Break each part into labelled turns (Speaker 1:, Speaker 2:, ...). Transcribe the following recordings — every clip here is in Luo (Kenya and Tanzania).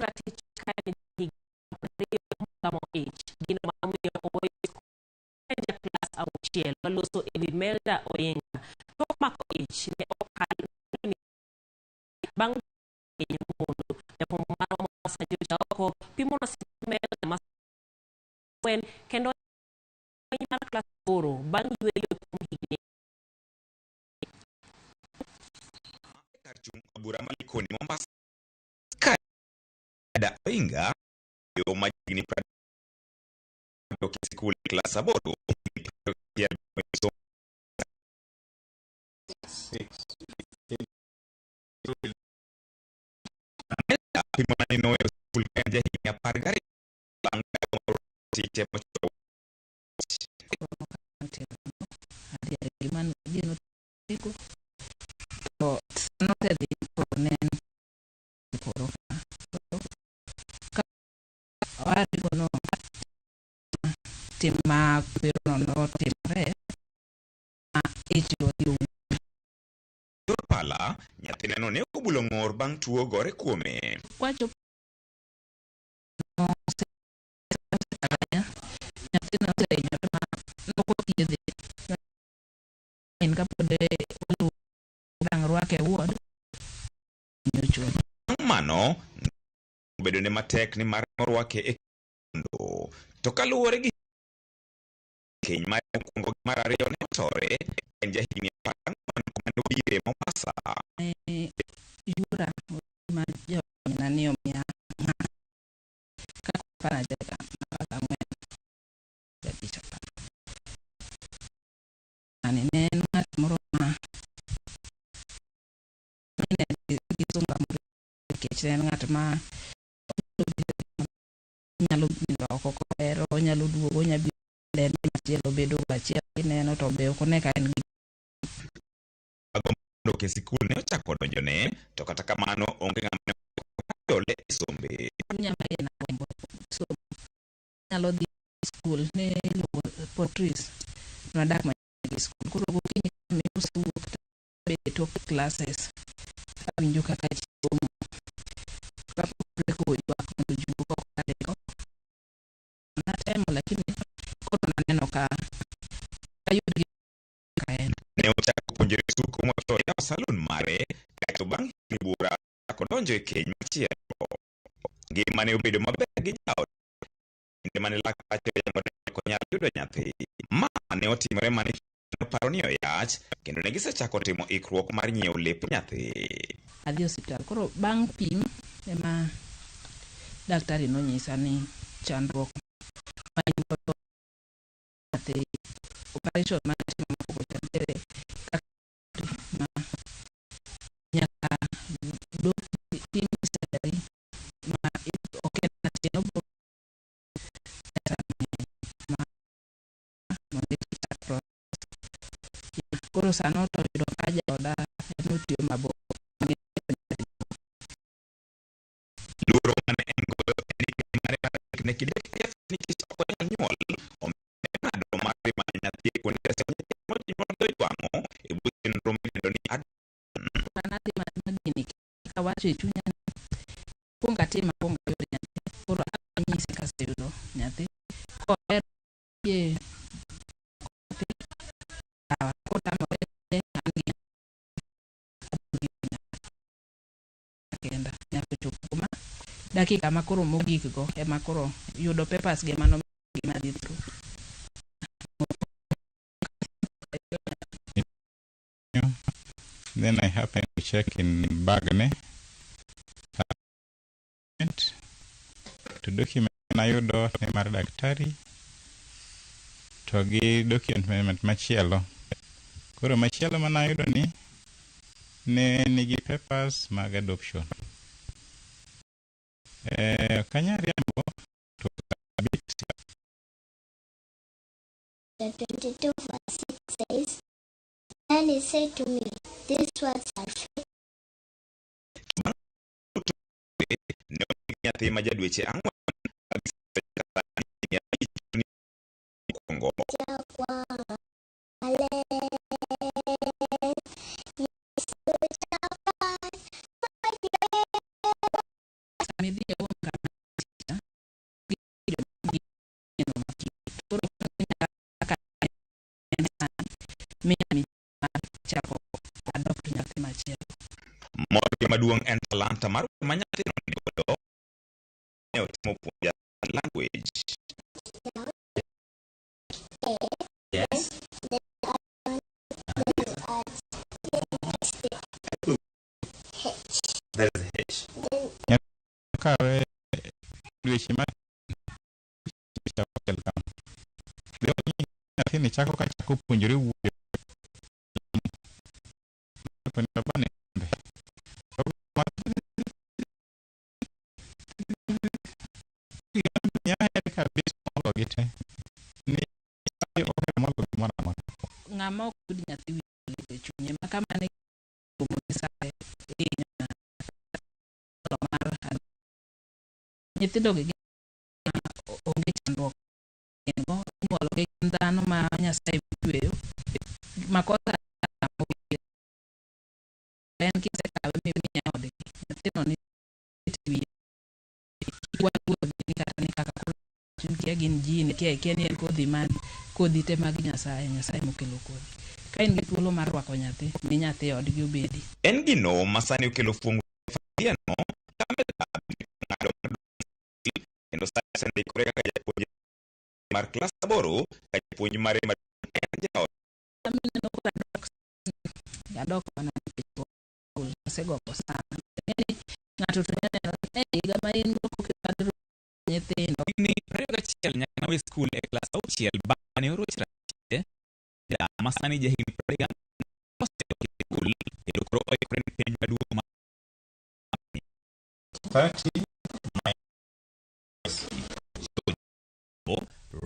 Speaker 1: Ratich ka en higni 20 mogamo ich, gino ma omiyo oweyo skul en ja klas auchiel. Waloso e wi Melda Oyinga. Tok mako ich ne okal bang' piny mondo jafwambo marwa Mombasa nyocha oko pimonwa sigand Melda ma gwen kendo penj mar klas aboro bang' yueyo kuom higni
Speaker 2: kar chung' bura ma Likoni Mombasa ka Eda Oinga yo ma higni 30 e sikul e klas aboro higni 21 somo pimo ni noweyo sikul ka en jahigni 12 bang' ka tije mochopo
Speaker 3: To nosedhi koro ne en koro ka oaringo no tim ma kwerono notimore ma ich odhi owuok.
Speaker 2: Yor pala, nyathineno ne obulo ng'or bang' tuo gore kuome.
Speaker 3: Kwachopo nyathino osehinyore ma nokothiedhe en kapod oluwo dang' rwake e ward nyochwe.
Speaker 2: Bang' mano, bedone matek ni mar orwake e kendo. To kaluwore gi keny mare mokwongo gi mar ariyo ne otore, en jahigni 14 kuma ne obire Mombasa.
Speaker 3: Ne yura mar jomina ni omiya kaka apar ang'wen abich apar. Ng'ani ne en ng'at moro ma ne gi sunga moro nikech ne en ng'at ma nyalo nindo oko kohero, onyalo duogo, onyalo biro lendo machielo bedo go achiel kineno to be ok one ka en gi
Speaker 2: Dok e sikul ne ochako donjone, to kata kamano onge ng'ama ne odole e sombe.
Speaker 3: Somo. Anyalo dhi skul ne iluongo Potris nadak machiegni gi skul. Koro gokinyi ka miyo osewuok to abet e tok classes awinjo kaka ji somo. Kapok oywak mondo ji wuog oko kadeko. Natemo lakini koro naneno ka ayud gi kaka en.
Speaker 2: Ne ochako puonjore suko moyawo salun mare kaeto bang' higni buora ochako donjo e keny machielo. Ngima ne obedo maber gi jaode kinde mane laktache oyango ni ok onyal yudo nyathi. Ma ne otimore mana e kinde mane oparo ni oyach kendo ne gisechako timo ikruok mar nyiewo lep nyathi.
Speaker 3: Adhi e osiptal. Koro bang' pim ema daktari nonyisa ni chandruok ma in godo nyathi operation mane itimo mokwongo cha nitiere kaka ma nyaka dok tim surgery ma ok en matin obiro pesa mang'eny ma mondo ichak process. Koro sano to oyudo ka jaoda ema otiyo mabor.
Speaker 2: Luoro mane en godo en ni keny mare mar adek ne kidek ketho nikech ok onyal nyuol. Omiyo ne ong'ado mar dhi manyo nyathi e kuonde reso nyithindo ma jonyuol ojwang'o e bwo chenro midendo ni adoption.
Speaker 3: An adhi ma gini kawacho e chunya ni kuong atim akuong ayud nyathi koro anyise kaseyudo nyathi kohero yie nyathi sawa kotamore an gi kenda nyaka chopo kuma dakika ma koro mogik go ema koro yudo papers gi ema gima dhi through.
Speaker 4: Then I happened to check in bag ne. To document nayudo ne mar daktari to gi document machielo. Koro machielo manayudo ni ne nigi papers mag adoption. Eh, ok anyal riambo to abit
Speaker 5: 22 verse 6 says, Then he said to me, These words are faithful.
Speaker 2: Ne omigi nyathi ma ja dweche 4 mokwongo.
Speaker 5: Chakwa maler, Yesu chakwa
Speaker 3: Sama idhi e en sani miya mich mar chako adopt nyathi machielo.
Speaker 2: Morgi maduong' en talanta mar wer ma nyathino nigodo ne otimo puonja language.
Speaker 6: Yes. That is H.
Speaker 4: Kawe dweche ma auchiel kama. Be nyathini chako ka chako puonjore wuoyo. Koni baba ni ahere kabisa moloyo gi te. Ni ohero moloyo gimoro amora.
Speaker 3: Ng'ama ok yud nyathi wiye lit e chunye ma kama ne kuom Nyasaye hinya mar nyithindo gi onge chandruok gin go inyuolo gi gin dhano ma Nyasaye ochweyo makosa en kisekawe mimiye odgi nyathino ni wiye kata ni kaka koro kia gin jin kia kia ni en kodhi man kodhi te mag Nyasaye Nyasaye mokelo kodhi ka in gi thuolo mar rwako nyathi mi nyathi odgi obedi.
Speaker 2: En gino ma sani okelo fuong'ruok e familia no ka Melda ng'ado mar kendo sani osendikore kaka japuonj mar klas aboro ka japuonj mare maduong' en jaod.
Speaker 3: Mineno koro adok adok mana nikech skul asegombo sana. Ing'eni ng'ato to nyalo neno ni "Eh, higa ma in go koka idwaro nyithindo."
Speaker 6: Higni 21 nyaka nawe skul e klas auchiel bang'e ne oroch ratiche ja ma sani jahigni 34 osedok e skul kendo koro oikore ne penj maduong' ma
Speaker 4: 30 minus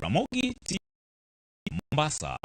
Speaker 6: Ramogi TV Mombasa.